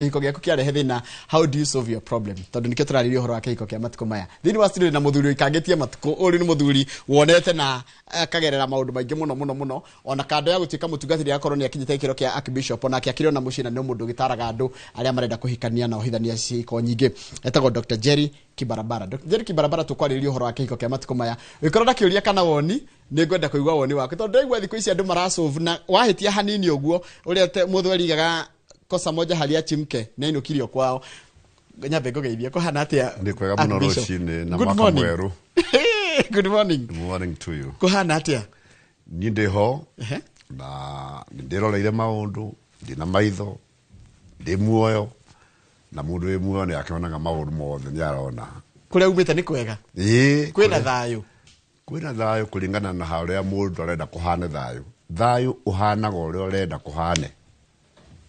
Kĩhiko gĩaku kĩarehe thĩna, how do you solve your problem? Tondũ nĩkĩo tũrarĩria ũhoro wa kĩhiko kĩa matukũ maya. Thĩinĩ wa studio na mũthuri ũikangĩtie matukũ. Ũyũ nĩ mũthuri wonete na akagerera maũndũ maingĩ mũno mũno mũno. Ona kando ya gũtuĩka mũtungatĩri, agakorwo nĩ akinyĩte gĩkĩro kĩa archbishop, onake akĩrĩ ona mũciĩ na nĩ mũndũ ũgĩtaraga andũ arĩa marenda kũhikania na ohithania ciĩko nyingĩ. Etagwo Dr. Jerry Kibarabara. Dr. Jerry Kibarabara, tũkwarĩrĩria ũhoro wa kĩhiko kĩa matukũ maya. Ũngĩkorwo na kĩũria kana woni, nĩ ngwenda kũigua woni waku, tondũ ndĩraigua thikũ ici andũ marasolve na wahĩtia hanini ũguo, ũrĩa mũthweri igaga kosa moja haliachi mke, nĩ ainũkirio kwao. Nyambe ngũgeithie, kũhana atĩa? Nĩ kwega mũno. Archbishop? Rũcinĩ na Good mwaka morning. mwerũ. Good morning. Good morning to you. Kũhana atĩa? Niĩ ndĩ ho. Na nĩ ndĩroreire maũndũ, ndĩna maitho, ndĩ muoyo, na mũndũ wĩ muoyo nĩ akĩonaga maũndũ mothe, nĩ arona. Kũrĩa umĩte nĩ kwega? Ĩĩ. Kwĩna thayũ? Kwĩna thayũ kũringana na harĩa mũndũ arenda kũhane thayũ. Thayũ ũhanaga ũrĩa ũrenda kũhane.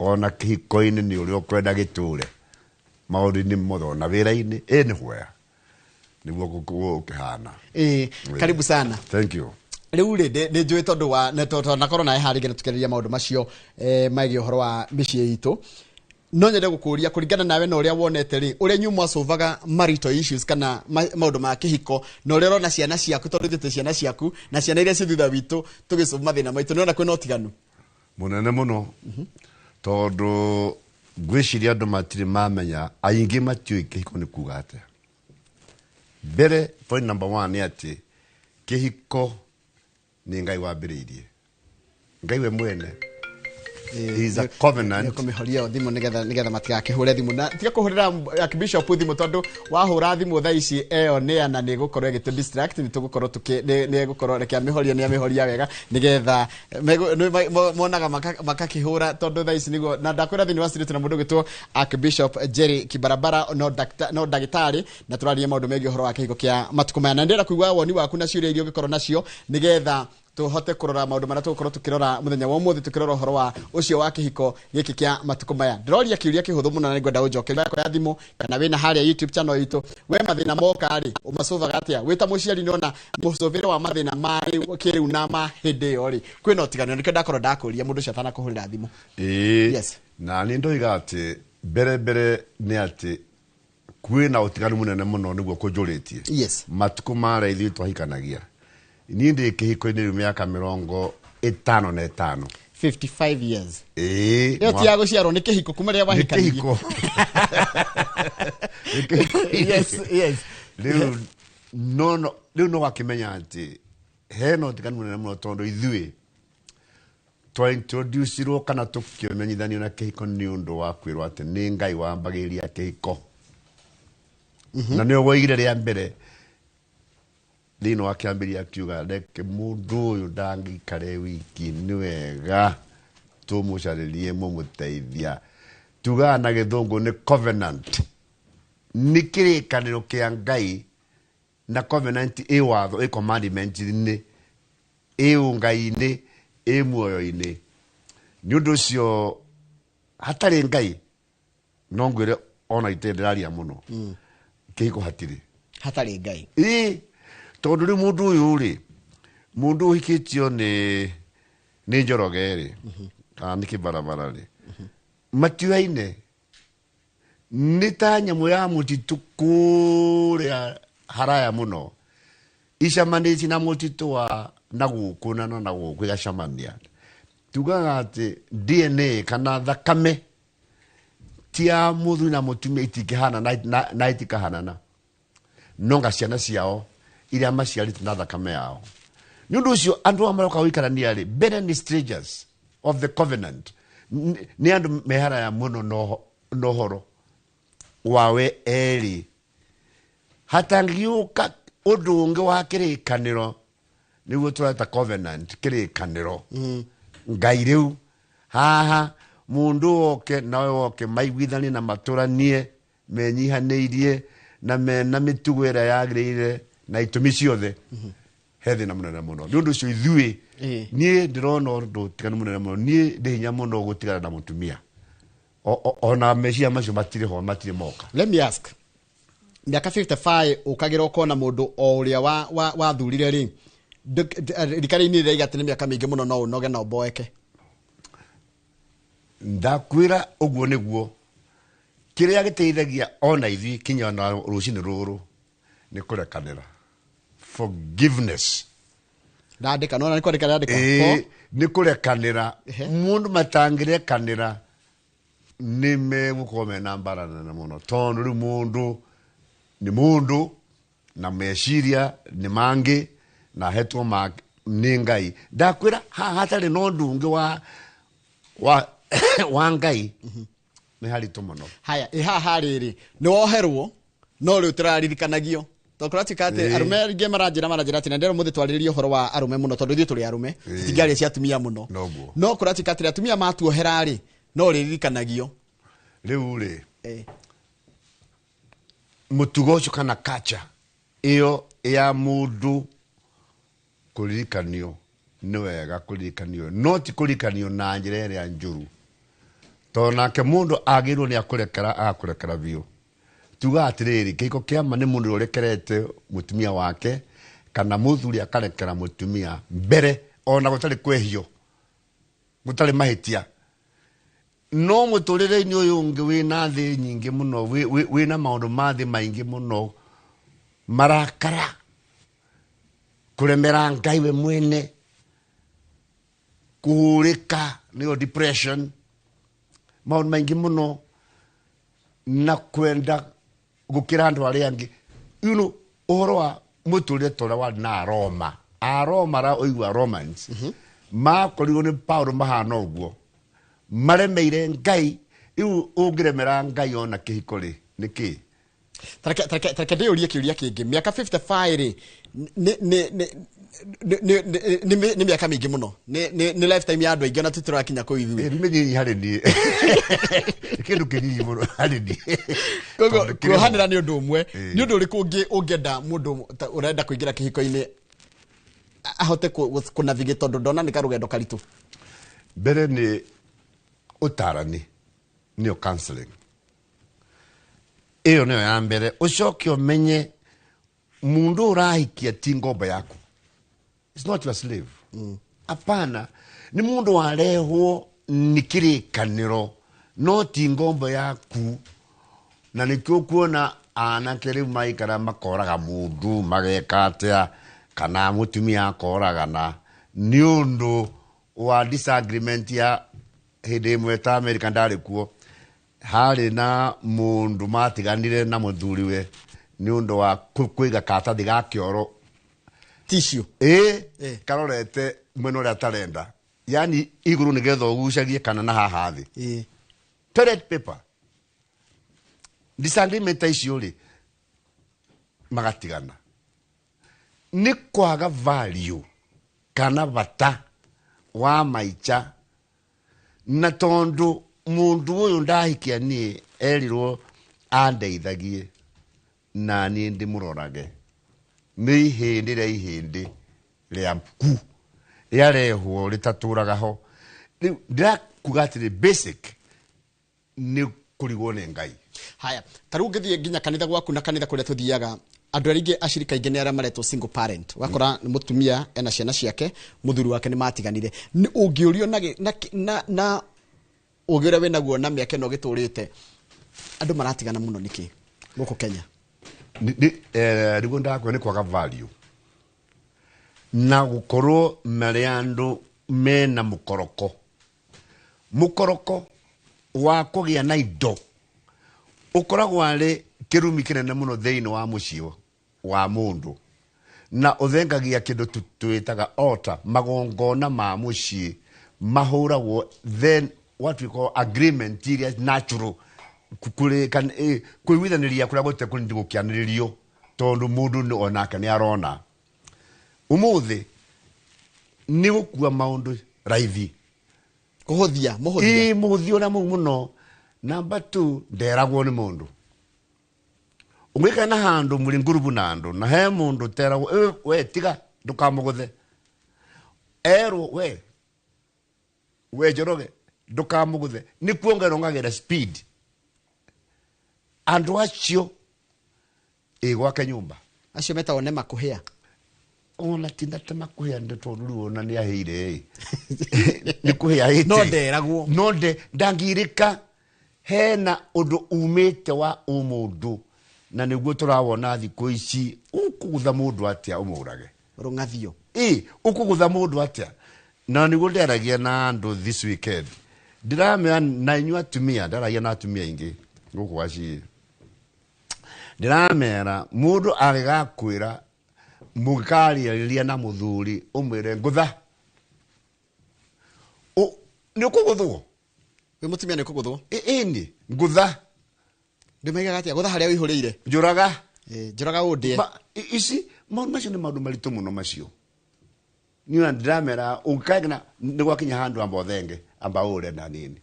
Ona kĩhiko-inĩ nĩ ũrĩa ũkwenda gĩtũre, maũndũ-inĩ mothe, ona wĩra-inĩ, anywhere nĩguo gũkĩhana. Ĩĩ, karibu sana. Thank you. Rĩu rĩ, nĩ njũĩ tondũ wa nĩ tondũ nakorwo nawe harĩngĩ na tũkĩarĩria maũndũ macio megiĩ ũhoro wa mĩciĩ itũ, no nyende gũkũria, kũringana nawe na ũrĩa wonete rĩ, ũrĩa inyuĩ mwacovaga marital issues kana maũndũ ma kĩhiko, na ũrĩa ũrona ciana ciaku, tondũ ithuĩ twĩ ciana ciaku na ciana iria ciĩ thutha witũ tũgĩcũva mathĩna maitũ, nĩũrona kwĩna ũtiganu? Mũnene mũno, tondũ ngwĩciria andũ matirĩ mamenya, aingĩ matiũĩ kĩhiko nĩ kuga atĩa. Mbere, point number one nĩ atĩ kĩhiko nĩ Ngai wambĩrĩirie, Ngai we mwene. He is a covenant. Kũmĩhoria ĩyo thimũ nĩgetha matigakĩhũre thimũ, na tiga kũhũrĩra Archbishop thimũ, tondũ wahũra thimũ thaa ici ĩyo nĩ ana nĩ ĩgũkorwo ĩgĩtũ distract, nĩ tũgũkorwo tũkĩ nĩ ĩgũkorwo. Reke amĩhorie, nĩ amĩhoria wega, nĩgetha monaga makakĩhũra, tondũ thaa ici nĩguo na ndakwĩra thĩinĩ wa studio tũna mũndũ ũgĩtwo Archbishop Jerry Kibarabara, no ndagĩtarĩ, na tũraria maũndũ megiĩ ũhoro wa kĩhiko kĩa matukũ maya, na ndĩrenda kũigua woni waku na ciũria iria ũngĩkorwo nacio, nĩgetha tũhote kũrora maũndũ marĩa tũgũkorwo tũkĩrora mũthenya wa ũmũthĩ, tũkĩrora ũhoro wa ũcio wa kĩhiko gĩkĩ kĩa matukũ maya. Ndĩroria kĩũria kĩhũthũ mũno na nĩngwenda ũnjokerie yakwa ya thimũ kana wĩna harĩa YouTube channel itũ. We mathĩna moka rĩ, ũmacovaga atĩa wĩ ta mũciari? Nĩona mũcũvĩre wa mathĩna ma rĩu kĩrĩu na ma hĩndĩ ĩyo rĩ, kwĩna ũtiganu? Nĩkĩo ndakorwo ndakũria mũndũ ũcio atanakũhũrĩra thimũ. Ĩĩ. Yes. Na nĩ ndoiga atĩ mbere mbere nĩ atĩ kwĩna ũtiganu mũnene mũno, nĩguo kũnjũrĩtie. Matukũ marĩa ithuĩ twahikanagia, niĩ ndĩ kĩhiko-inĩ rĩu mĩaka 55. 55 years? Ĩĩ. Ĩyo ti ya gũciarwo, nĩ kĩhiko kuma rĩrĩa Nĩ wahikanirie. kĩhiko. Nĩ kĩhiko. Yes. Rĩu no rĩu no wakĩmenya atĩ hena ũtiganu mũnene mũno, tondũ ithuĩ twaintroducirwo kana tũkĩmenyithanio na kĩhiko nĩ ũndũ wa kwĩrwo atĩ nĩ Ngai wambagĩrĩria kĩhiko, na nĩwe woigire rĩa mbere thĩinĩ wa kĩambĩrĩria, akiuga, "Reke mũndũ ũyũ ndangĩikare wiki, nĩ wega tũmũcarĩrie mũmũteithia." Tugaga na Gĩthũngũ nĩ covenant, nĩ kĩrĩkanĩro kĩa Ngai, na covenant ĩ watho, ĩ commandment-inĩ, ĩ ũngai-inĩ, ĩ muoyo-inĩ. Nĩ ũndũ ũcio hatarĩ Ngai, no ngwĩre ona itarĩ ndĩraria mũno, kĩhiko hatirĩ. Hatarĩ Ngai? Ĩĩ, tondũ rĩu mũndũ ũyũ rĩ, mũndũ ũhikĩtio nĩ Njoroge rĩ, kana nĩ Kĩbarabara rĩ, matiũaine, nĩ ta nyamũ ya mũtitũ kũrĩa haraya mũno icamanĩtie na mũtitũ wa na gũkũ na gũkũ igacamania. Tugaga atĩ DNA kana thakame ti ya mũthuri na mũtumia itingĩhana na itikahanana, no nga ciana ciao iria maciarĩte na thakame yao. Nĩ ũndũ ũcio andũ aya maroka gũikarania rĩ, mbere nĩ strangers of the covenant. Nĩ andũ meharaya mũno na ũhoro wawe erĩ, hatangĩũka ũndũ ũngĩ wa kĩrĩkanĩro, nĩguo tũreta covenant, kĩrĩkanĩro. Ngai rĩu haha mũndũ woke nawe woke maiguithanie na matũranie menyihanĩirie na mena mĩtugo ĩrĩa yagĩrĩire na itũmi ciothe, he thĩna mũnene mũno. Nĩ ũndũ ũcio ithuĩ, niĩ ndĩrona ũndũ ũtiganu mũnene mũno. Niĩ ndĩ hinya mũno gũtigana na mũtumia. Ona meciria macio matirĩ ho, matirĩ moka. Let me ask, mĩaka 55 ũkagĩra ũkona mũndũ o ũrĩa wathurire rĩ, rika-inĩ rĩrĩa atĩ nĩ mĩaka mĩingĩ mũno, no ũnoge na ũmboeke? Ndakwĩra ũguo nĩguo. Kĩrĩa gĩteithagia ona ithuĩ kinya ona rũcinĩ rũrũ nĩ kũrekanĩra, forgiveness. Ndandĩka, nona nĩ kwandĩka ndandĩka. Ĩĩ, nĩ kũrekanĩra. Mũndũ matangĩrekanĩra nĩ megũkorwo mena mbara nene mũno, tondũ rĩu mũndũ nĩ mũndũ na meciria nĩ mangĩ na hetwo ma nĩ Ngai. Ndakwĩra haha hatarĩ na ũndũ ũngĩ wa Ngai nĩ haritũ mũno. Haya, ĩ haha rĩrĩ nĩ woherwo no rĩu tũraririkanagio tondũ kũratuĩka atĩ arũme aingĩ maranjĩra atĩ na ndĩrona mũthĩ twarĩrĩrie ũhoro wa arũme mũno tondũ ithuĩ tũrĩ arũme, tũtingĩaria cia atumia mũno. Noguo. No kũratuĩka atĩ atumia matuohera rĩ no rĩririkanagio. Rĩu rĩ mũtugo ũcio kana kacha ĩyo ya mũndũ kũririkanio nĩ wega kũririkanio, no ti kũririkanio na njĩra ĩrĩa njũru, tondũ nake mũndũ agĩrĩirwo nĩ akũrekera, agakũrekera biũ. Tuga atĩrĩrĩ, kĩhiko kĩa ma nĩ mũndũ ũrĩa ũrekerete mũtumia wake kana mũthuri akarekera mũtumia mbere ona gũtarĩ kwehio, gũtarĩ mahĩtia. No mũtũrĩre-inĩ ũyũ ũngĩ wĩna thĩ nyingĩ mũno, wĩna maũndũ ma thĩ maingĩ mũno, marakara, kũremera Ngai we mwene, kũhũrĩka nĩyo depression, maũndũ maingĩ mũno, na kwenda gũkĩra andũ arĩa angĩ. You know, ũhoro wa mũtũrĩre ta ũrĩa warĩ na Aroma, Aroma ra ũigua Romans makorirwo nĩ Paulo mahana ũguo, maremeire Ngai. Rĩu ũngĩremera Ngai ona kĩhiko rĩ nĩ kĩ? Tareke ndĩyũrie kĩũria kĩngĩ. Mĩaka 55 rĩ nĩ mĩaka mĩingĩ mũno, nĩ lifetime ya andũ aingĩ ona tũtirakinya kũu ithuĩ. Nĩ mĩnyinyi harĩ niĩ, kĩndũ kĩnyinyi mũno harĩ niĩ. Koguo Tondũ kĩrĩ ho. Kuohanĩra nĩ ũndũ ũmwe. Nĩ ũndũ ũrĩkũ ũngĩ ũngĩenda mũndũ ũrenda kũingĩra kĩhiko-inĩ ahote kũ navigate, tondũ ndona nĩ karũgendo karitũ? Mbere nĩ ũtarani, nĩyo counseling, ĩyo nĩyo ya mbere. Ũcoke ũmenye mũndũ ũrahikia ti ngombo yaku. It's not your slave. Hapana, nĩ mũndũ warehwo nĩ kĩrĩkanĩro, no ti ngombo yaku. Na nĩkĩo kuona anake rĩu maikara makoraga mũndũ, mageka atĩa, kana mũtumia akoragana nĩ ũndũ wa disagreement ya hĩndĩ ĩmwe. Ta America ndarĩ kuo, harĩ na mũndũ matiganire na mũthuriwe nĩ ũndũ wa kũiga karatathi ga kĩoro. Tissue. Ĩ, karorete mwena ũrĩa atarenda, yani igũrũ nĩgetha ũgucagie kana na haha thĩ. Toilet paper. Disagreement ta icio rĩ magatigana nĩ kwaga value kana bata wa maica. Na tondũ mũndũ ũyũ ndahikia niĩ erirwo andeithagie na niĩ ndĩmũrorage, nĩ ihĩndĩ rĩa ihĩndĩ rĩaku rĩarehwo rĩtatũraga ho. Rĩu ndĩrakuga atĩrĩ, basic nĩ kũrigwo nĩ Ngai. Haya, ta rĩu ũngĩthiĩ nginya kanitha gwaku na kanitha kũrĩa tũthiaga, andũ aingĩ acirika aingĩ nĩ arĩa maretwo single parent. Ũgakora nĩ mũtumia ena ciana ciake, mũthuri wake nĩ matiganire. Nĩ ũngĩũrio na ũgĩ ũrĩa wĩnaguo na mĩaka ĩno ũgĩtũrĩte, andũ maratigana mũno nĩkĩ gũkũ Kenya? Nĩguo ndakwĩra nĩ kwaga value na gũkorwo marĩ andũ mena mũkoroko, mũkoroko wa kũgĩa na indo ũkoragwo arĩ kĩrumi kĩnene mũno thĩinĩ wa mũciĩ wa mũndũ, na ũthengagia kĩndũ twĩtaga altar. Magongona ma mũciĩ mahũragwo, then what we call agreement iria natural kũiguithanĩria kũrĩa gũtekũnindi gũkĩanĩrĩrio, tondũ mũndũ onake nĩ arona ũmũthĩ nĩ gũkua maũndũ raithi. Kũhũthia, mũhũthia. Ĩ, mũhũthia ũrĩa mũu mũno. Number two, nderagwo nĩ mũndũ ũngĩikara na handũ mũrĩ ngurubu na andũ na he mũndũ ũteragwo, "Ĩ, we tiga ndũkamũgũthe," erwo, We Njoroge, ndũkamũgũthe," nĩ kuongerera ongagĩrĩra speed andũ acio ĩ gwake nyũmba. Acio metagwo nĩ makũhĩa. Ona tinda ta makũhĩa nĩ tondũ rĩu ona nĩ ahĩire ĩ nĩ kũhĩa ahĩte. No nderagwo. No ndangirĩka. Hena ũndũ umĩte wa ũmũndũ na nĩguo tũrawona thikũ ici. Ũkũgũtha mũndũ atĩa ũmũrage? Rũng'athio. Ĩ, ũkũgũtha mũndũ atĩa? Na nĩguo ndĩaragia na andũ this weekend, ndĩramera na inyuĩ atumia, ndaragia na atumia aingĩ gũkũ gaciĩ, ndĩramera mũndũ angĩgakwĩra mũngĩkarĩarĩria na mũthuri ũmwĩre ngũtha, nĩ ũkũgũthwo. Wĩ mũtumia nĩ ũkũgũthwo. Ĩni ngũtha. Ndĩmaigaga atĩa gũtha harĩa wĩihũrĩire? Njũraga. Njũraga ũndĩe. Ici maũndũ macio nĩ maũndũ maritũ mũno macio. Niĩ ndĩramera ũngĩkagĩa nĩ gwakinya handũ amba ũthenge, amba ũre na nini,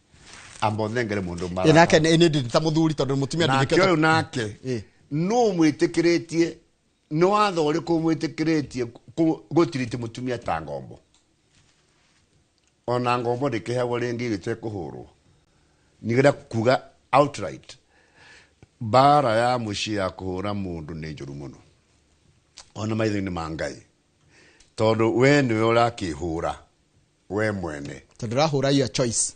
amba ũthengere mũndũ mara. Nake nĩ ndĩ ta mũthuri tondũ mũtumia nake ndingĩkĩhota- ũyũ nake nũ mwĩtĩkĩrĩtie? Nĩ watho ũrĩkũ mwĩtĩkĩrĩtie gũtiriti mũtumia ta ngombo? Ona ngombo ndĩkĩheagwo rĩngĩ ĩgĩtekũhũrwo. Nĩgetha kuga outright mbara ya mũciĩ ya kũhũra mũndũ nĩ njũru mũno ona maitho-inĩ ma Ngai, tondũ we nĩwe ũrakĩhũra we mwene. Tondũ ũrahũra your choice,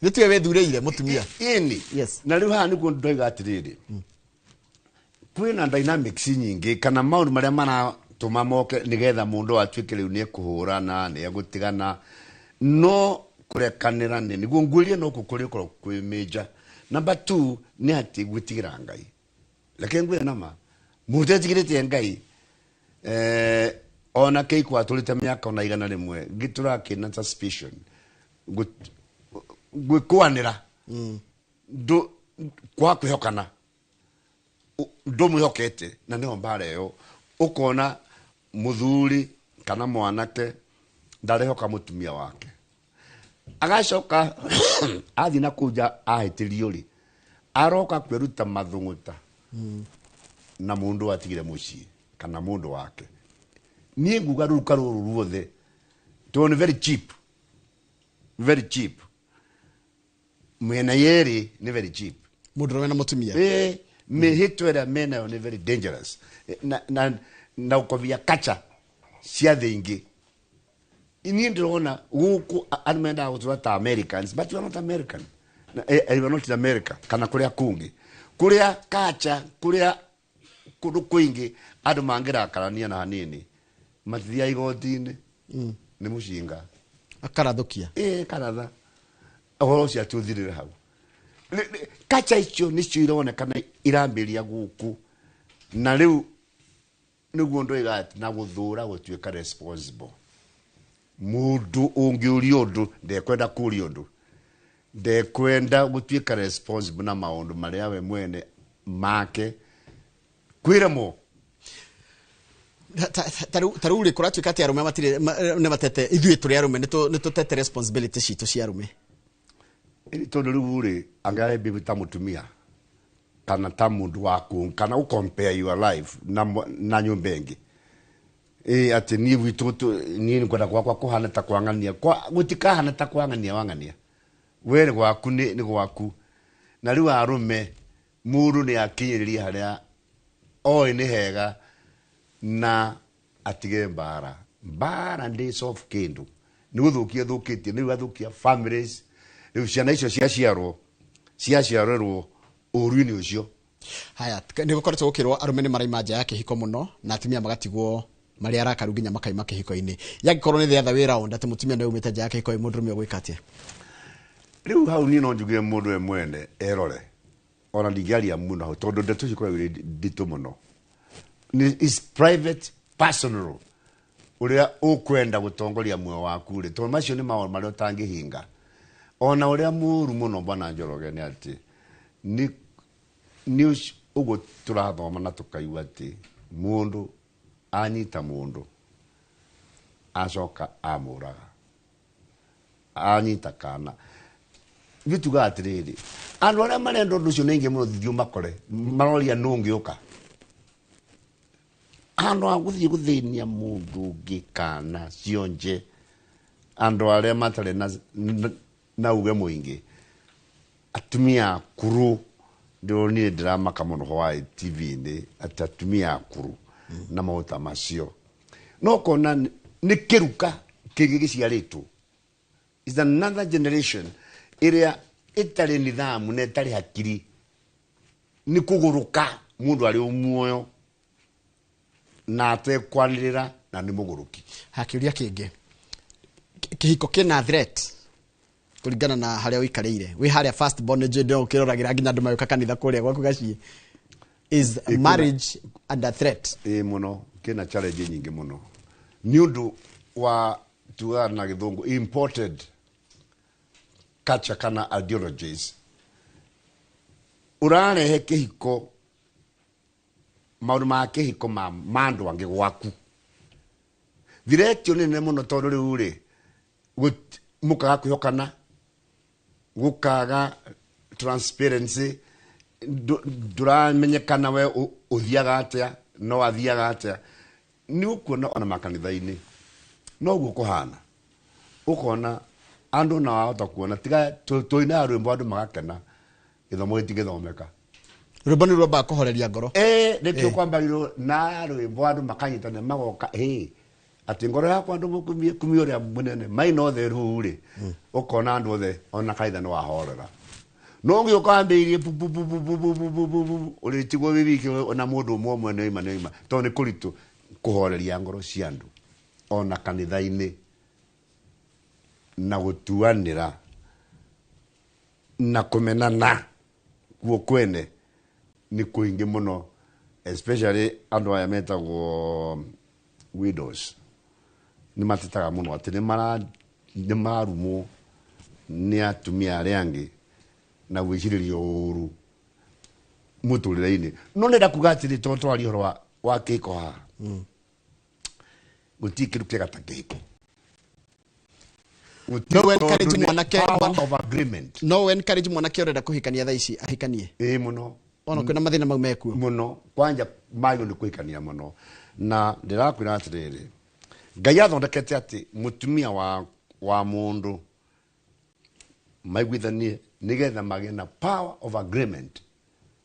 nĩ tiwe wĩthurĩire mũtumia. Ĩni. Yes. Na rĩu haha nĩguo ndoiga atĩrĩrĩ, kwĩna dynamics nyingĩ kana maũndũ marĩa maratũma moke nĩgetha mũndũ atuĩke rĩu nĩ ekũhũrana, nĩ egũtigana. No kũrekanĩra nĩ nĩguo ngwĩrie no kũrĩ ũkorwo kwĩ major. Number two nĩ atĩ gwĩtigĩra Ngai. Reke ngwĩre nama, mũndũ etigĩrĩte Ngai, ona kĩiko atũrĩte mĩaka ona 100 gĩtũraga kĩna suspicion. Gwĩkũanĩra ndũ kwa kwĩhokana, ndũmwĩhokete, na nĩho mbara ĩyo ũkona mũthuri kana mwanake ndarehoka mũtumia wake, agacoka athiĩ na kũu nja ahĩtĩrio rĩ, aroka kwĩruta mathũng'ũta na mũndũ atigire mũciĩ kana mũndũ wake. Niĩ nguga rũruka rũrũ ruothe tondũ nĩ very cheap, very cheap, mĩena yerĩ nĩ very cheap. Mũndũrũme na mũtumia. Ĩ, mĩhĩtwa ĩrĩa menayo nĩ very dangerous na ũkobia kacha cia thĩ ingĩ. Niĩ ndĩrona gũkũ andũ mendaga gũtũra ta Americans, but you are not American. You are not in America kana kũrĩa kũngĩ kũrĩa kacha kũrĩa kũndũ kũingĩ andũ mangĩrakarania na hanini matithiaga igoti-inĩ, nĩ mũcinga. Akarathũkia. Ĩ, karatha ũhoro ũcio atĩ ũthirĩre hau. Kacha icio nĩcio ironekana irambĩria gũkũ, na rĩu nĩguo ndoiga atĩ na gũthũra gũtuĩka responsible. Mũndũ ũngĩũria ũndũ ndekwenda kũria ũndũ, ndekwenda gũtuĩka responsible na maũndũ marĩa we mwene make kwĩremwo. Ta rĩu rĩ, kũratuĩka atĩ arũme matirĩ nĩ matete, ithuĩ tũrĩ arũme nĩ tũtete responsibility citũ cia arũme. Ĩni tondũ rĩu rĩ, angĩahe bibi ta mũtumia kana ta mũndũ waku kana ũ compare your life na nyũmba ĩngĩ, ĩ atĩ niĩ gwitũ niĩ ngwenda gwakwa kũhana ta kwang'ania kwa gũtikahana ta kwang'ania wang'ania we nĩ gwaku, nĩ gwaku. Na rĩu arũme mũndũ nĩ akinyĩrĩria harĩa oĩ nĩ hega na atige mbara. Mbara ndĩ solve kĩndũ, nĩ gũthũkia thũkĩtie, nĩ athũkia families. Rĩu ciana icio ciaciarwo ciaciarĩrwo ũru-inĩ ũcio. Haya, nĩ gũkoretwo gũkĩrwo arũme nĩ maraima nja ya kĩhiko mũno na atumia magatigwo marĩ arakaru nginya makaima kĩhiko-inĩ. Yangĩkorwo nĩ the other way round, atĩ mũtumia nĩ aumĩte nja ya kĩhiko, mũndũrũme ũgwĩka atĩa? Rĩu hau niĩ no njuge mũndũ we mwene erore. Ona ndingĩaria mũno hau tondũ ndeto icio ikoragwo irĩ nditũ mũno. Is private, personal, ũrĩa ũkwenda gũtongoria muoyo waku rĩ, tondũ macio nĩ maũndũ marĩa ũtangĩhinga. Ona ũrĩa mũru mũno, bwana Njoroge, nĩ atĩ nĩ ũguo tũrathoma na tũkaigua atĩ mũndũ anyita mũndũ acoka amũraga, anyita kana ithuĩ tugaga atĩrĩrĩ, andũ arĩa marenda ũndũ ũcio nĩ aingĩ mũno. Thiĩ ũmakore maroria nũ ũngĩũka handũ ha gũthiĩ gũthĩnia mũndũ ũngĩ kana cionje andũ arĩa matarĩ na uge mũingĩ, atumia akũrũ. Ndĩronire ndĩramaka mũno hwaĩ TV-inĩ atĩ atumia akũrũ na maũndũ ta macio, no kona nĩ kĩruka kĩngĩ gĩciarĩtwo, is another generation ĩrĩa Ĩtarĩ nithamu na ĩtarĩ hakiri nĩ kũgũrũka mũndũ arĩ o muoyo na atekwanĩrĩra na nĩ mũgũrũki. Hakĩũria kĩngĩ, kĩhiko kĩna threat kũringana na harĩa ũikarĩire wĩ harĩa first born, nĩ njũĩ ũkĩroragĩra nginya andũ magĩũka kanitha kũrĩa gwaku gaciĩ. Is marriage under threat? Ĩ mũno, kĩna challenge nyingĩ mũno nĩ ũndũ wa tugaga na Gĩthũngũ imported culture kana ideologies. Ũrarehe kĩhiko, maũndũ ma kĩhiko ma andũ angĩ gwaku, threat ĩyo nĩ nene mũno, tondũ rĩu rĩ mũkaga kwĩhokana, gũkaga transparency, ndũramenyekana we ũthiaga atĩa, no athiaga atĩa. Nĩ ũkuona ona makanitha-inĩ noguo kũhana, ũkona andũ na wahota kuona tiga tũinaga rwĩmbo andũ magakena, gĩthomo gĩtingĩthomeka. Rwĩmbo nĩ rwambaga kũhoreria ngoro. Ĩ nĩkĩo kwambarirwo na rwĩmbo, andũ makanyitana magoka ĩ atĩ ngoro yakwa andũ mũkumie kumia ũrĩa mũnene maina othe. Rĩu rĩ ũkona andũ othe ona kanitha nĩ wahorera, no ũgĩũka wambĩrĩirie pu pu pu pu pu pu pu pu pu pu, ũrĩtigwo wĩ wiki ona mũndũ ũmwe ũmwe nĩoima nĩoima, tondũ nĩ kũritũ kũhoreria ngoro cia andũ ona kanitha-inĩ na gũtuanĩra na kũmenana kuo kwene nĩ kũingĩ mũno, especially andũ aya metagwo widows nĩ matetaga mũno atĩ nĩ mararumwo nĩ atumia arĩa angĩ na gwĩcirĩrio ũru mũtũrĩre-inĩ. No nenda kuga atĩrĩ, tondũ twaria ũhoro wa kĩhiko haha, gũtirĩ kĩndũ kĩega ta kĩhiko. No encourage Tondũ nĩ mwanake- power of agreement. No encourage mwanake ũrenda kũhikania thaa ici ahikanie? Ĩ mũno. Ona kwĩna mathĩna mau mekuo? Mũno, kwanja magĩrĩirwo nĩ kũhikania mũno, na ndĩrakwĩra atĩrĩrĩ, Ngai athondekete atĩ mũtumia wa mũndũ maiguithanie nĩgetha magĩe na power of agreement.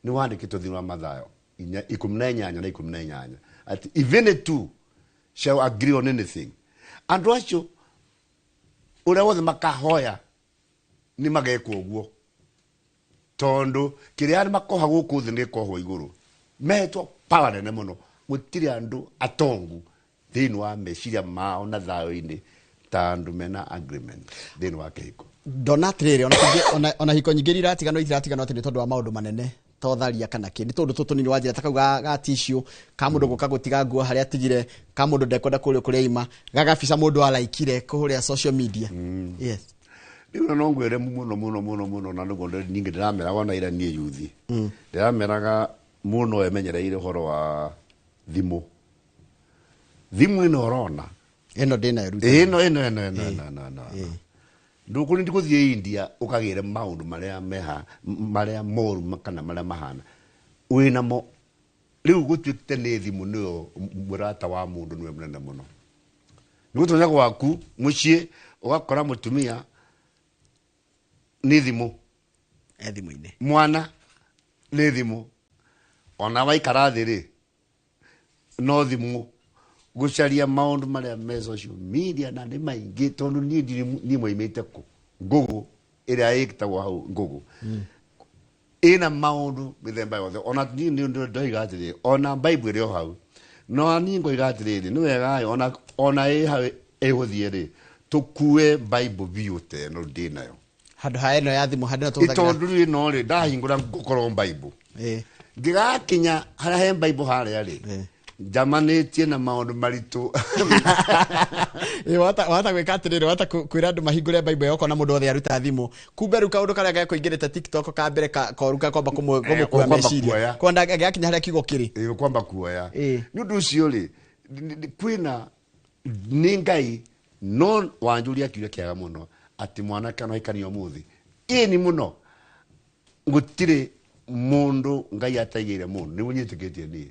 Nĩ wandĩkĩtwo thĩinĩ wa Mathayo 18:18 atĩ if any two shall agree on anything, andũ acio ũrĩa wothe makahoya nĩ magekwo ũguo, tondũ kĩrĩa makoha gũkũ thĩ nĩ gĩkohwo igũrũ. Metwo power nene mũno. Gũtirĩ andũ atongu thĩinĩ wa meciria mao na thayũ-inĩ ta andũ mena agreement thĩinĩ wa kĩhiko. Ndona atĩrĩrĩ, ona ona hiko nyingĩ iria iratiganwo, itiratiganwo atĩ nĩ tondũ wa maũndũ manene ta ũtharia kana kĩ, nĩ tũndũ tũtũ tũnini wanjĩra ta kau ga tissue, ka mũndũ gũka gũtiga nguo harĩa atigire, ka mũndũ ndekwenda kũrĩa kũrĩa ima gagabica mũndũ araikire kũrĩa social media, yes. Rĩu no ngwĩre mũno mũno mũno mũno, na nĩguo ningĩ ndĩrameraga ona ira niĩ yuthi ndĩrameraga mũno emenyereire ũhoro wa thimũ. Thimũ ĩno ũrona ĩno ndĩnayo rĩu. Ĩno ĩno ĩno ĩno ĩno ĩno ĩno ĩno ndũkũrĩ gũthiĩ India ũkagĩre maũndũ marĩa meha marĩa moru kana marĩa mahana wĩnamo. Rĩu gũtuĩkĩte nĩ thimũ nĩyo mũrata wa mũndũ, nĩwe mũnene mũno. Nĩ gũtonya gwaku mũciĩ ũgakora mũtumia nĩ thimũ. E thimũ-inĩ. Mwana nĩ thimũ, ona waikara thĩ rĩ no thimũ, gũcaria maũndũ marĩa me social media, na nĩ maingĩ, tondũ niĩ ndirĩ niĩ moimĩte kũ ngũgũ ĩrĩa ĩtagwo hau ngũgũ ĩna maũndũ mĩthemba yothe. Ona niĩ nĩ ndoiga atĩrĩrĩ, ona Bible ĩrĩ o hau, no niĩ ngoiga atĩrĩrĩ, nĩ wega ona ĩ hau ĩgũthiĩ rĩ, tũkue Bible biũ ta ĩno ndĩ nayo handũ ha ĩno ya thimũ, handũ ĩno tũhũthagĩra. Tondũ rĩu ĩno rĩ ndahingũra ngũkorwo Bible ngĩgakinya harĩa he Bible harĩa rĩ njamanĩtie na maũndũ maritũ. Wahota gwĩka atĩrĩrĩ, wahota kwĩra andũ mahingũre Bible yoko na mũndũ othe aruta thimũ, kumbe rĩu kaũndũ karĩa gekũingĩrĩte TikTok ka mbere koru gakwamba kũmũkua kwamba meciria kuoya. kwanda gĩgakinya harĩa kiugo kĩrĩ. Ĩ, kwamba kuoya. Nĩ ũndũ ũcio rĩ kwĩna nĩ Ngai no wanjũria kiuria kĩega mũno atĩ mwanake no ahikanie ũmũthĩ. Ĩni mũno, gũtirĩ mũndũ Ngai ataigĩire mũndũ, nĩguo nyĩtĩkĩtie niĩ.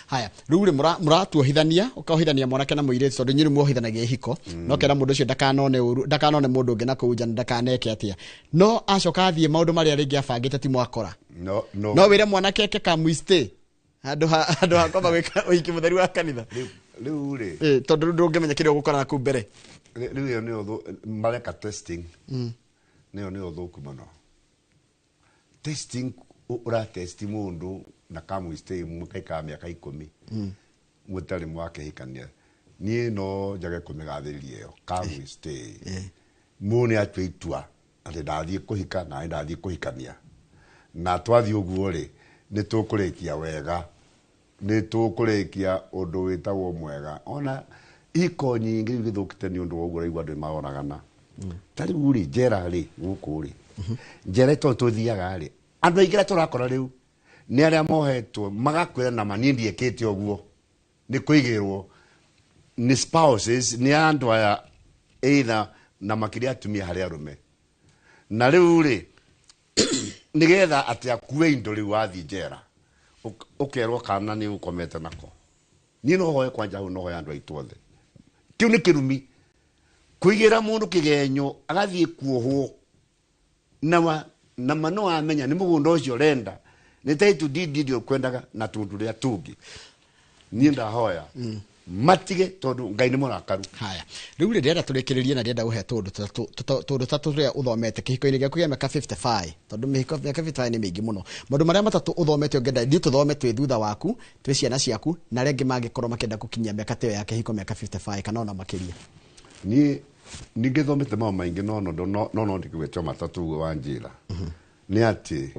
Haya, rĩu rĩ mũratuohithania, ũkaohithania mwanake na mũirĩtu, tondũ inyuĩ muohithanagia ihiko, no kera mũndũ ũcio ndakanone ũru, ndakanone mũndũ ũngĩ na kũu nja, na ndakaneke atĩa, no acoka athiĩ maũndũ marĩa rĩngĩ abangĩte ti mwakora. No no. No wĩre mwanake eke kamwistĩ handũ ha kwamba gwĩka ũhiki mũtheru wa kanitha? Rĩu rĩ Tondũ rĩu ndũngĩmenya kĩrĩa ũgũkora na kũu mbere. Rĩu ĩyo nĩyo mareka testing, nĩyo nĩyo thũku mũno. Testing ũratesti mũndũ na kamwistay mũkaikara mĩaka 10 mũtarĩ mwakĩhikania. Niĩ no njage kũmĩgathĩrĩria ĩyo kamwistay. Mũndũ nĩ atua itua atĩ ndathiĩ kũhika na nĩ ndathiĩ kũhikania, na twathiĩ ũguo rĩ, nĩ tũkũrĩkia wega, nĩ tũkũrĩkia ũndũ wĩtagwo mwega. Ona ihiko nyingĩ rĩu gĩthũkĩte nĩ ũndũ wa ũguo ũraigua andũ nĩ maroragana. Ta rĩu rĩ, njera rĩ, gũkũ rĩ, njera tondũ tũthiaga rĩ, andũ aingĩ arĩa tũrakora rĩu nĩ arĩa mohetwo magakwĩra nama niĩ ndiĩkĩte ũguo, nĩ kũigĩrwo nĩ spouses, nĩ andũ aya either na makĩria atumia harĩ arũme. Na rĩu rĩ, nĩgetha atĩ akue indo rĩu wathiĩ njera ũkerwo kana nĩ ũkomete nako. Niĩ no hoe kwanja hau, no hoe andũ aitũ othe, kĩu nĩ kĩrumi kũigĩra mũndũ kĩgenyo agathiĩ kuohwo nama no amenya nĩ mũgũnda ũcio ũrenda, nĩ title deed iria ũkwendaga na tũndũ rĩa tũngĩ. Niĩ ndahoya matige tondũ Ngai nĩ mũrakaru. Haya, rĩu rĩ, ndĩrenda tũrĩkĩrĩrie na ndĩrenda gũhe tũndũ tũtatũ tũrĩa ũthomete kĩhiko-inĩ gĩaku kĩa mĩaka 55, tondũ mĩhiko mĩaka 55 nĩ mĩingĩ mũno. Maũndũ marĩa matatũ ũthomete ũngĩenda ithuĩ tũthome twĩ thutha waku, twĩ ciana ciaku, na arĩa angĩ mangĩkorwo makĩenda gũkinyia mĩaka ta ĩyo ya kĩhiko, mĩaka 55 kana ona makĩria. Niĩ ningĩ thomete maũndũ maingĩ, no ndĩkĩgwetwo matatũ ũguo wanjĩra nĩ atĩ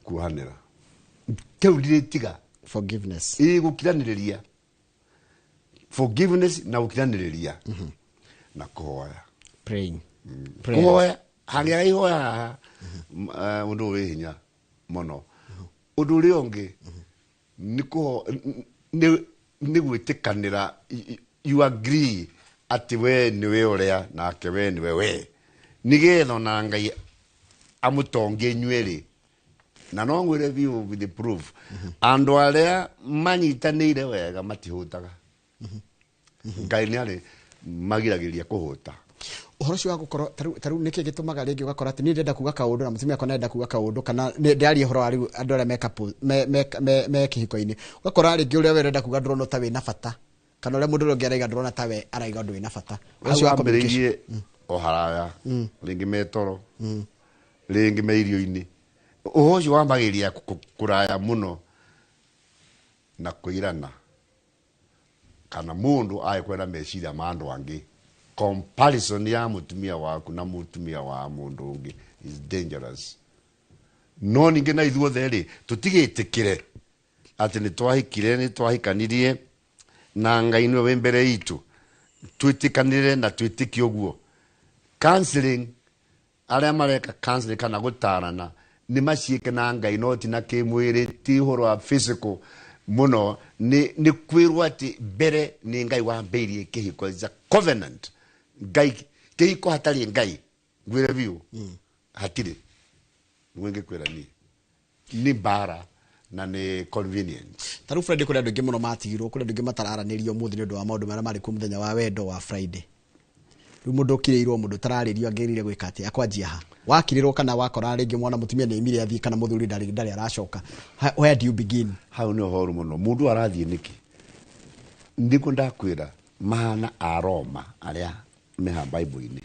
kuohanĩra kĩu ndirĩtiga. Forgiveness. Ĩ, gũkiranĩrĩria, forgiveness na gũkiranĩrĩria na kũhoya. Praying. Prayers. Kũhoya hangĩaga ihoya haha, ũndũ ũyũ wĩ hinya mũno. Ũndũ ũrĩa ũngĩ nĩ nĩ gwĩtĩkanĩra, you agree atĩ we nĩwe ũrĩa nake we nĩwe we, nĩgetha ona Ngai amũtongie inyuerĩ. Na no ngwĩre biũ with the proof, andũ arĩa manyitanĩire wega matihũtaga. Ngai nĩ arĩ magiragĩrĩria kũhũta. Ũhoro ũcio wa gũkorwo tarĩu nĩkĩ gĩtũmaga rĩngĩ ũgakora atĩ niĩ ndĩrenda kuga kaũndũ na mũtumia akwa nĩarenda kuga kaũndũ, kana nĩ ndĩraria ũhoro wa rĩu andũ arĩa me couple, me kĩhiko-inĩ, ũgakora rĩngĩ ũrĩa we ũrenda kuga ndũrona ta wĩna bata, kana ũrĩa mũndũ ũrĩa ũngĩ araiga ndũrona ta we araiga ũndũ wĩna bata. Hau Ũcio wa communication. Wambĩrĩirie o haraya, rĩngĩ me toro, rĩngĩ me irio-inĩ. Ũhoro ũcio wambagĩrĩria kũraya mũno na kũirana kana mũndũ agĩkwenda meciria ma andũ angĩ. Comparison ya mũtumia waku na mũtumia wa mũndũ ũngĩ is dangerous. No ningĩ na ithuothe rĩ, tũtigĩtĩkĩre atĩ nĩ twahikire, nĩ twahikanirie na Ngai nĩwe wĩ mbere itũ, twĩtĩkanĩre na twĩtĩkie ũguo. Counseling, arĩa mareka counseling kana gũtarana nĩ maciĩke na Ngai, no ti na kĩmwĩrĩ, ti ũhoro wa physical mũno. Nĩ kwĩrwo atĩ mbere nĩ Ngai wambĩirie kĩhiko. It's a covenant. Ngai, kĩhiko hatarĩ Ngai, ngwĩre biũ, hatirĩ. Nĩguo ingĩkwĩra niĩ nĩ mbara na nĩ convenience. Ta rĩu Friday, kũrĩ andũ aingĩ mũno matigirwo, kũrĩ andũ aingĩ matararanĩria ũmũthĩ nĩ ũndũ wa maũndũ marĩa marĩ kuo mũthenya wa wendo wa Friday. Rĩu mũndũ ũkirĩirwo, mũndũ ũtararĩrio, angĩrire gwĩka atĩa? Akwanjia ha? Wakirĩrwo kana wakora rĩngĩ mwana mũtumia nĩ aimire athiĩ kana mũthuri ndarĩ aracoka, where do you begin? Hau nĩ ũhoru mũno. Mũndũ arathiĩ nĩkĩ? Nĩguo ndakwĩra mahana a Roma arĩa meha Bible-inĩ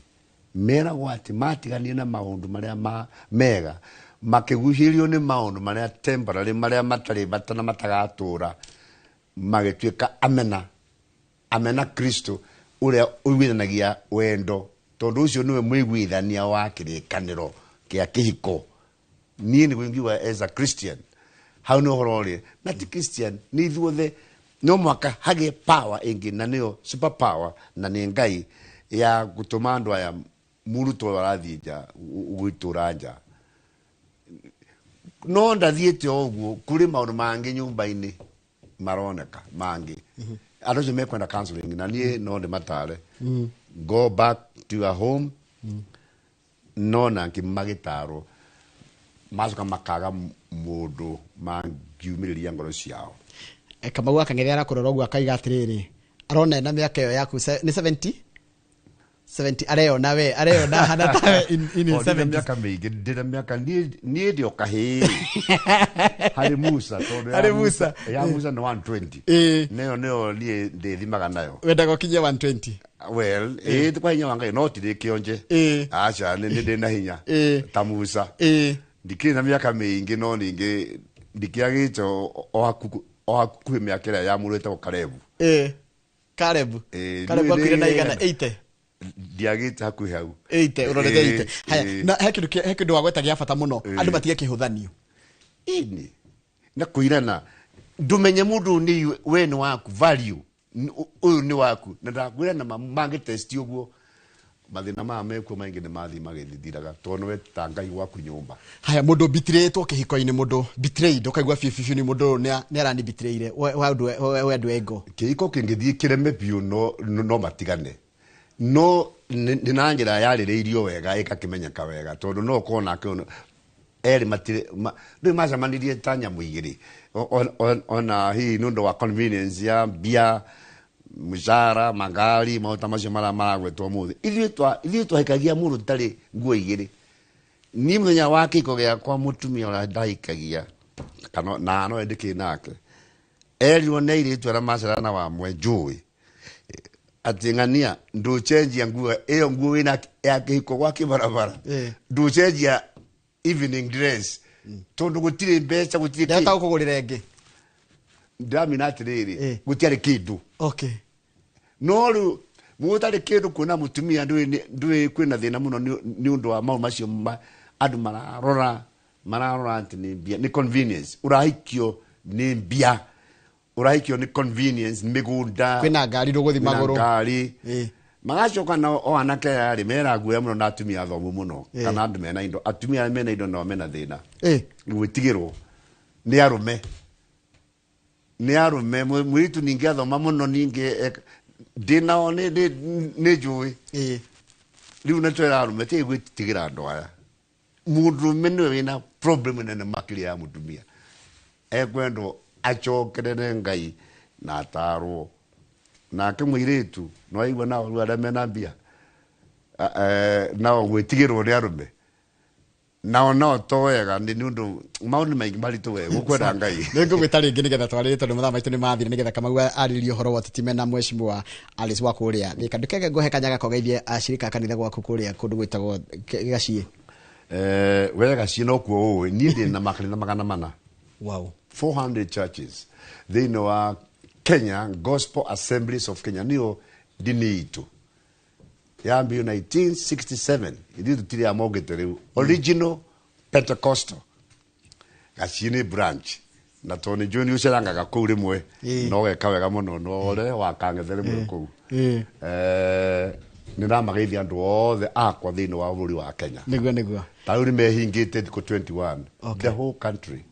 meragwo atĩ matiganire na maũndũ marĩa ma mega, makĩgucĩrĩrio nĩ maũndũ marĩa temporary, marĩa matarĩ bata na matagatũra, magĩtuĩka amena, amena Kristo ũrĩa ũiguithanagia wendo, tondũ ũcio nĩwe mũiguithania wa kĩrĩkanĩro kĩa kĩhiko. Niĩ nĩguo ingiuga as a Christian, hau nĩ ũhoro ũrĩ na ti Christian, nĩ ithuothe no mũhaka hagĩe power ĩngĩ, na nĩyo super power, na nĩ Ngai ya gũtũma andũ aya. Mũrutwo ũyũ arathiĩ nja gwĩtũra nja, no ndathiĩte o ũguo, kũrĩ maũndũ mangĩ nyũmba-inĩ maroneka mangĩ. Andũ acio mekwenda counseling, na niĩ no ndĩmatare, go back to your home. No nangĩ magĩtarwo macoka makaga mũndũ mangiumĩrĩria ngoro ciao. Kamau akang'ethera arakũrora ũguo akaiga atĩrĩrĩ, arona ena mĩaka ĩyo yaku nĩ 70 70, areyona we, areyona hana tawe in his O, ndĩna 70s. Mĩaka mĩingĩ, ndĩna mĩaka, niĩ ndĩ o kahĩĩ harĩ Musa, tondũ ya Harĩ Musa. Ya Musa nĩ 120. Nĩyo niĩ ndĩthimaga nayo. Wendaga ũkinyie 120? Well, ĩĩ, kwa hinya wa Ngai no tirĩ kĩonje. Aca, nĩ ndĩ na hinya ta Musa. Ndikĩrĩ na mĩaka mĩingĩ, no ningĩ ndikĩagĩte o hakuhĩ mĩaka ĩrĩa ya mũndũ wĩtagwo Karebu. Karebu. Ĩĩ, Karebu nĩ- akuire na nĩ- igana 80. Ndiagĩte hakuhĩ hau. 80, ũrorete. Ĩĩ, 80. Haya. Ĩĩ. Na he kĩndũ he kĩndũ wagweta gĩa bata mũno, andũ matige kĩhũthanio. Ĩni na kũirana, ndũmenye mũndũ nĩ we nĩ waku, value ũyũ nĩ waku, na ndakwĩra na mangĩ test ũguo mathĩna maya mekuo maingĩ nĩ mathiĩ magĩthiraga, tondũ nĩwe ta Ngai gwaku nyũmba. Haya, mũndũ bitirĩtwo kĩhiko-inĩ, mũndũ betrayed, ũkaigua biũ biũ nĩ mũndũ ũyũ nĩ arani bitirĩire we andũ engo. Kĩhiko kĩngĩthiĩ kĩreme biũ, no matigane, no nĩ na njĩra yarĩrĩirio wega, ĩgakĩmenyeka wega, tondũ no ũkorwo nake erĩ matirĩ rĩu macemanirie ta nyamũ igĩrĩ. Ona hihi nĩ ũndũ wa convenience ya mbia, mshahara, magari, maũndũ ta macio marĩa maragwetwo mũthĩ. Ithuĩ twahikagia mũndũ tũtarĩ nguo igĩrĩ. Niĩ mũthenya wa kĩhiko gĩakwa, mũtumia ũrĩa ndahikagia kana na no ndĩkĩ nake, erirwo nĩ airĩtu arĩa macerana wa mwe njũĩ atĩ, "Ng'ania, ndũcenjia nguo ĩyo, nguo wĩna ya kĩhiko gwa kĩbarabara, ndũcenjia evening dress, tondũ gũtirĩ mbeca, gũtirĩ Ndahota kĩ." gũkũgũrĩra ĩngĩ. Ndĩramina atĩrĩrĩ, gũtiarĩ kĩndũ. No rĩu mũtarĩ kĩndũ, kuona mũtumia ndũĩ kwĩna thĩna mũno nĩ ũndũ wa maũndũ macio andũ mararora atĩ nĩ mbia, nĩ convenience, ũrahikio nĩ mbia, ũrahikio nĩ convenience, mĩgũnda. Kwĩna ngari, ndũgũthi kwĩna magũrũ. Ngari. Magacoka nao o anake aya rĩ, mera guoya mũno na atumia athomu mũno kana andũ mena indo. Atumia arĩa mena indo nao mena thĩna gwĩtigĩrwo nĩ arũme, nĩ arũme. Mũirĩtu ningĩ athoma mũno, ningĩ ndĩ nao nĩ njũĩ. Rĩu na twĩra arũme tigai gwĩtigĩra andũ aya. Mũndũrũme nĩwe wĩna problem nene makĩria ya mũtumia. Ekwendwo acokerere Ngai na atarwo. Nake mũirĩtu no aigua nao rĩu arĩa mena mbia nao gwĩtigĩrwo nĩ arũme nao to wega, nĩ ũndũ maũndũ maingĩ maritũ we gũkwenda Ngai. Nĩ ngũgwĩta rĩngĩ nĩgetha twarĩrie, tondũ mathaa maitũ nĩ mathira, nĩgetha Kamau arĩrĩrie ũhoro wa ũteti mena mheshimiwa Alice wa kũrĩa Thika. Ndũkenge ngũhe kanya gakogeithie ashirika a kanitha gwaku kũrĩa kũndũ gwĩtagwo Gaciĩ. We Gaciĩ nokuo ũĩ niĩ ndĩ na makanitha 400. 400 churches thĩinĩ wa Kenya. Gospel Assemblies of Kenya nĩyo ndini itũ, yambio 1967. Ithuĩ tũtirĩ amongĩte rĩu, original Pentecostal. Gaciĩ nĩ branch, na tondũ nĩ njũĩ nĩ ũcerangaga kũu rĩmwe, no weka wega mũno no ũre wakang'ethe rĩmwe kũu. Nĩ ndamageithia andũ othe akwa thĩinĩ wa bũrũri wa Kenya. Nĩguo. Ta rĩu nĩ mehingĩte thikũ 21, the whole country,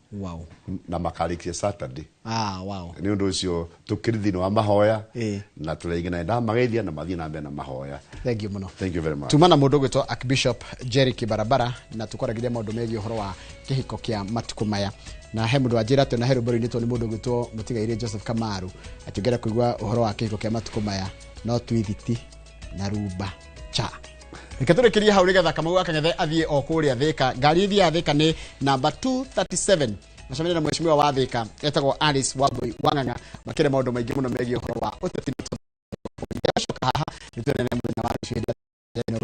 na makarĩkia Saturday. Nĩ ũndũ ũcio tũkĩrĩ thĩinĩ wa mahoya na tũraingĩ, na ndamageithia na mathiĩ na mbere na mahoya. Thank you mũno. Thank you very much. Tuma na mũndũ ũgwĩtwo Archbishop Jerry Kibarabara, na tũkwaragĩria maũndũ megiĩ ũhoro wa kĩhiko kĩa matukũ maya. Na he mũndũ wanjĩra atĩ ona he rwĩmbo rũinĩtwo nĩ mũndũ ũgwĩtwo mũtigairĩ Joseph Kamaru, atĩ ũngĩenda kũigua ũhoro wa kĩhiko kĩa matukũ maya no twithiti na rumba cha. Reke tũrĩkĩrie hau nĩgetha Kamau akang'ethe athiĩ o kũrĩa Thĩka. Ngari ĩthiaga Thĩka nĩ namba 237. Macemania na mheshimiwa wa Thĩka etagwo Alice Wambui Wang'ang'a, makĩria maũndũ maingĩ mũno megiĩ ũhoro wa ũteti. Acoka haha nĩ tuonane mũthenya wa rũciũ hĩndĩ ya